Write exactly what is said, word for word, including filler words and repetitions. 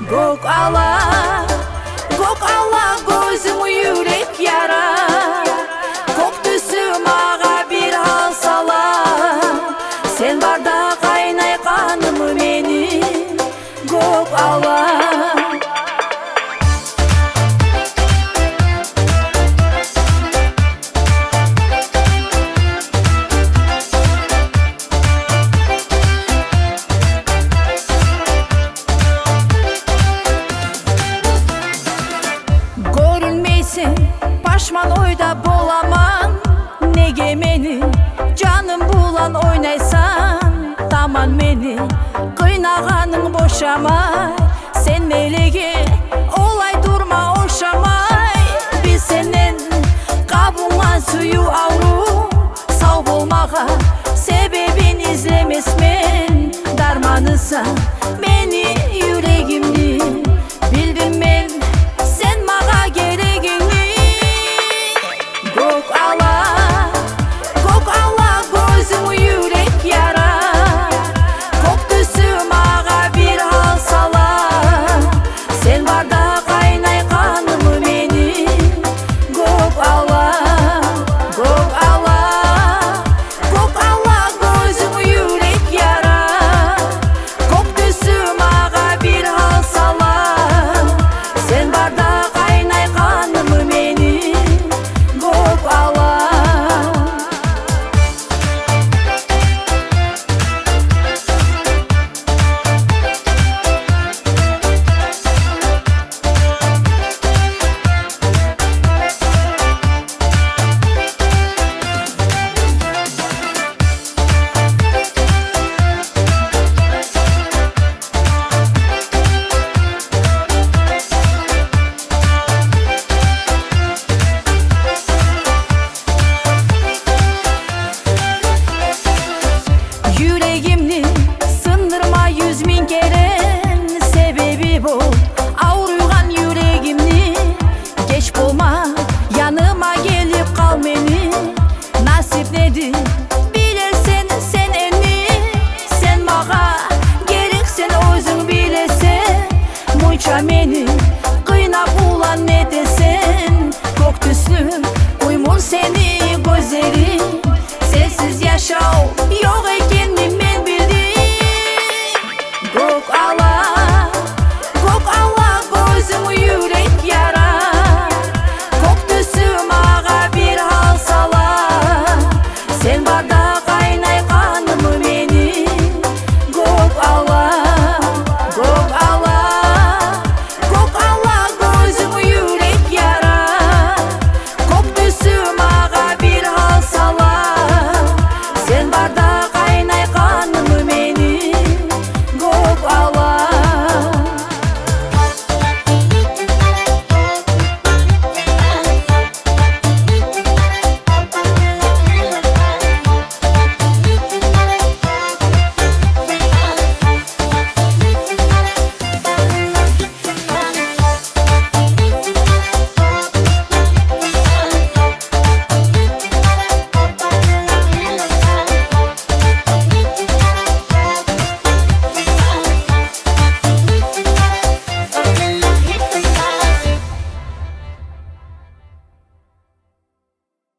Гёк ала, гёк ала, гёзюнг юрек яра. Кёк тюсю магъа бир гьал сала. Сен барда къайнай къаным мени, гёк ала. Гёрюнмейсен, пашман ойда боламан. Неге мени жаным булан ойнайсан? Таман мени къыйнагъанынг бошамай. Сен мелеге олай турма ошамай. Биз сенден къабунгъан сююв аврув. Сав болмагъа себебин излемесмен. Дарманысан мени юрегимни. Билдим мен сен магъа герегингни. Гёк ала, гёк ала, гёзюнг юрек яра. Кёк тюсю магъа бир гьал сала. Сен барда къайнай къаным мени, гёк ала, гёк ала. Гёк ала, гёзюнг юрек яра. Кёк тюсю магъа бир гьал сала. Сен барда къайнай къаным мени, гёк ала. Юрегимни сындырма юз минг керен себеби бол авруйгъан юрегимни. Геч болма, яныма гелип къал мени. Насип неди билесен сен энни. Сен магъа герексен, оьзюнг билесен. Мунча мени къыйнап улан нетесен? Кёк тюслю уьмюр сени гёзлеринг. Сенсиз яшав